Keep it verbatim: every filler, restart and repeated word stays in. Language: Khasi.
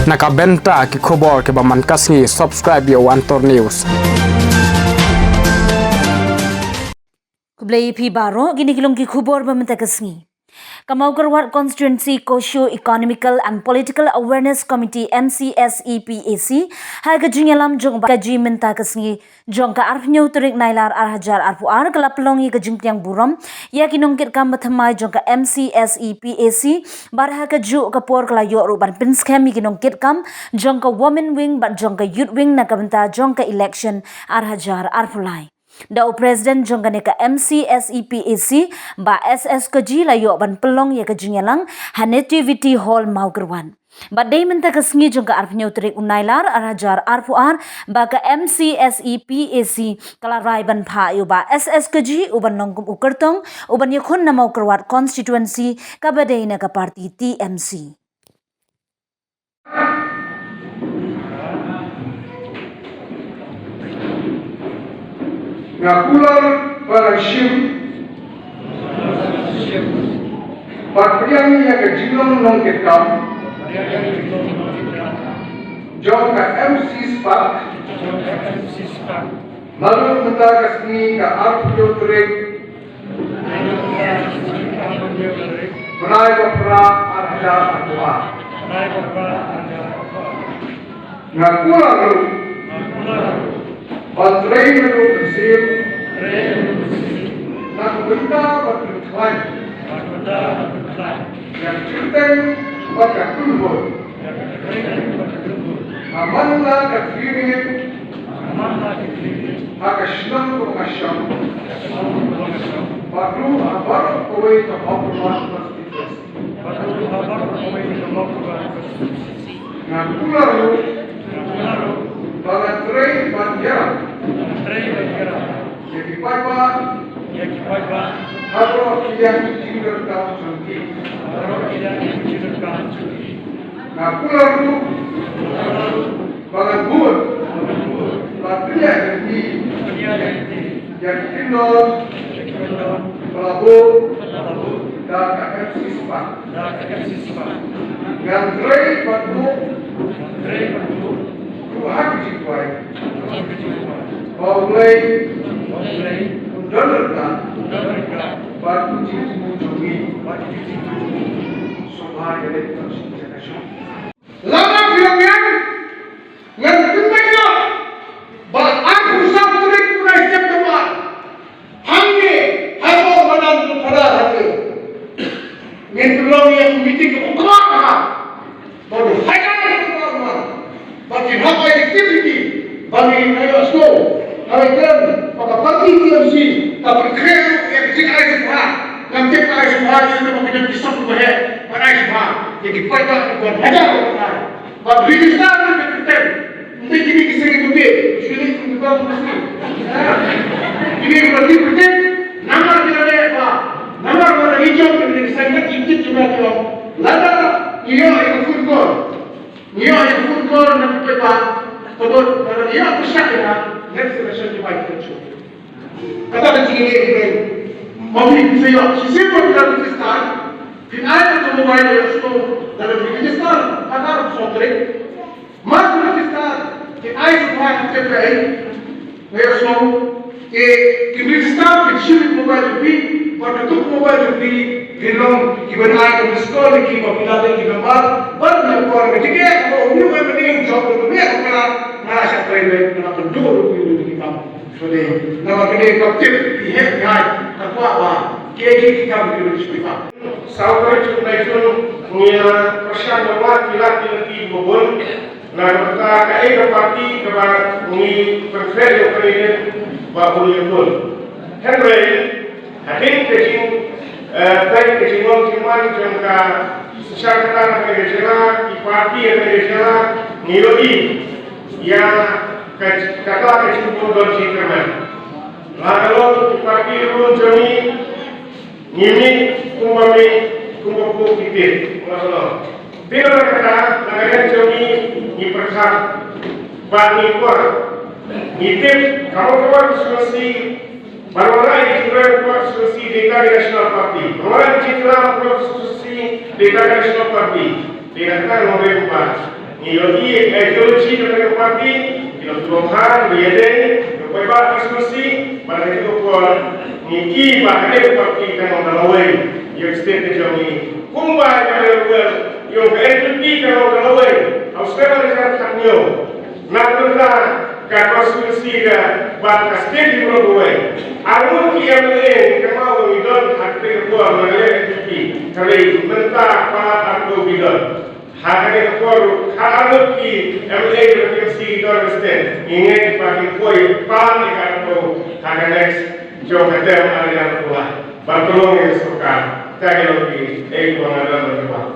Na ka bynta ki khubor kiba man ka sngi, subscribe ïa u Antor News. Khublei phi baroh, kine ki long ki khubor ba mynta ka sngi. Ka Mawkyrwat Constituency Socio Economical and Political Awareness Committee, M C S E P A C, ha ka jingïalam jong ka jingmynta ka sngi jong ka arphew tarik Nailar ar hajar arphew ar, ka la pynlong ïa ka jingpdiang burom ïa ki nongkitkam ba thymmai jong ka M C S E P A C, bad ha kajuh ka por ka la ïoh ruh ban pynskhem ïa ki nongkitkam jong ka Women Wing bad jong ka Youth Wing na ka bynta jong ka election ar hajar arphew lai. Da u President jong kane ka M C S E P A C, Bah S S Kaji, la ïoh ban pynlong ïa ka jingïalang ha Nativity Hall, Mawkyrwat. Bad dei mynta ka sngi jong ka arphew tarik u Nailar ar hajar arphew ar ba ka M C S E P A C ka la rai ban phah ïa u Bah S S Kaji u ban long kum u kyrtong u ban ïakhun na Mawkyrwat Constituency kaba dei na ka party T M C. Nga kular ba ngan shim bad pdiang ïa ka jinglong nongkitkam jong ka M C Spark. Naduh mynta ka sngi ka arphew tarik bnai ba phra ar hajar arphew ar. Nga kular ruh ban trei mynsiem na ka bynta bad ka khlaiñ ïa ka kyrteng bad ka kynhun. Ha man la ka thylliej ha ka shnong ka shong bad ruh ha baroh kawei ka hok ka mat. Nga kular ruh ba ngan trei ban ïarap ïa ki paidbah ha baroh ki liang jingdonkam jong ki. Nga kular ruh ba ngan bud bad pynïaid lynti ïa ki kyndon ba la buh da ka M C Spark. Ngan trei bad buh ruh ha ka jingduwai ba U Blei un don ryngkat bad u jingthmu jong ngi. Sngewbha ïa leit ban sngewthuh. Lada phi ong ïa nga, ngan kynmaw ïa ba arphew saw tarik u bnai September, hangne ha Sohmadan Phadar hangne ngin pynlong ïa ka meeting kaba khraw ha ba u hajar ka ba ba ba ki hap ai activity ba ngi ïohsngew. Haba ïa kren ba ka party T M C ka pynkhreh ïa ka jingai sngewbha. Ngam tip ka ai sngewbha ïa ka ba ki don ki song ba heh ban ai sngewbha ïa ki paidbah ki ban hajar ka ba. Bad register ïa ka kyrteng. Ym dei kine ki seng ki bym bit, shuh kum ki bym bit. Kine ki bym bit, namar ki la leh ba, namar ba la ngi jong kine ki seng ki bym bit ki ba ki ong. Lada ngi ïoh ïa ka phone call, ngi ïoh ïa ka phone call na ki paidbah, ka bot, lada ngi ïoh pyrshah ïa ka, next election ki bai ki shuh. Kata ka jingïaleh ki briew. Ma phi phi sa ïoh shisien ba phi la register, phin ai ka mobile ïa u sngewthuh lada phi register ha ka arphew saw tarik. Ma phi register, phin ai sngewthuh ha ka arphew tarik. Nga ïohsngew, te kin register, kin shim ïa ka mobile jong phi, bad katto ka mobile jong phi, phin long kiban ai ka missed call ïa ki ba phi la dei ki member, bad ïa ka por ka jingeh kaba u Hynñiewtrep Mynsiem jong u Hynñiewtrep Mynsiem, nga la shah trei leh, nga la kynduh ruh ïa ki kam. Namar kane ka tip ki heh ki hai, ka kwah ba ki ïa ki kam ki ruh ki kam. Saw tarik jong u bnai Jun ngi ïa pyrshang ban wad ki lad ki lynti kiba bun na ka bynta kaei ka party kaba ngi pynkhreh ïa u candidate ba bun ïa bun. Hynrei hadien ka jing, eh, peit ka jingong jingman jong ka shisha katta ha kane ka jylla, ki party ha kane ka jylla, ngi ïohi ïa ka, kata ka jingpynbor jingkyrmen. La ka long ki party ruh jong ngi, ngi mih kumba mih, kumba phuh ki tip. La ka long. Te na kata, na ka liang jong ngi, ngi pyrkhat bad ngi kwah, ngi tip, ka Mawkyrwat constituency, ban wanrah ïa ka jingkyrmen Mawkyrwat constituency dei tang ka National Party. Ban wanrah ïa ka jingkyrmen Mawkyrwat constituency dei tang ka National Party. Dei na kata ka long ba Ngi ïohi ïa ka ideology jong kane ka party, ki long ki bym bha, kiba ïadei, kiba poi bad ka constituency, bad ha kane ka por ngi i ba kane ka party kan long da lawei ïa ka state ka jong ngi. Kumba ïa ka level ïa ka N P P kan long da lawei ha u snem ar hajar khathynñiew. Na ka bynta ka constituency ka bad ka state ki long da lawei. Arngut ki M L A ngi kynmaw ba ngi don ha kane ka por na ka liang N P P, hynrei mynta palat arphew ki don. Ha kane ka por, ha arngut ki M L A jong ka T M C ki don ha ka state, ngi ngeit ba kin poi palat ïa ka arphew ha ka next jong ka term ar hajar arphew lai. Ban pynlong ïa ka sorkar, ka ki long ki, eh, kiba nga don ban jubab.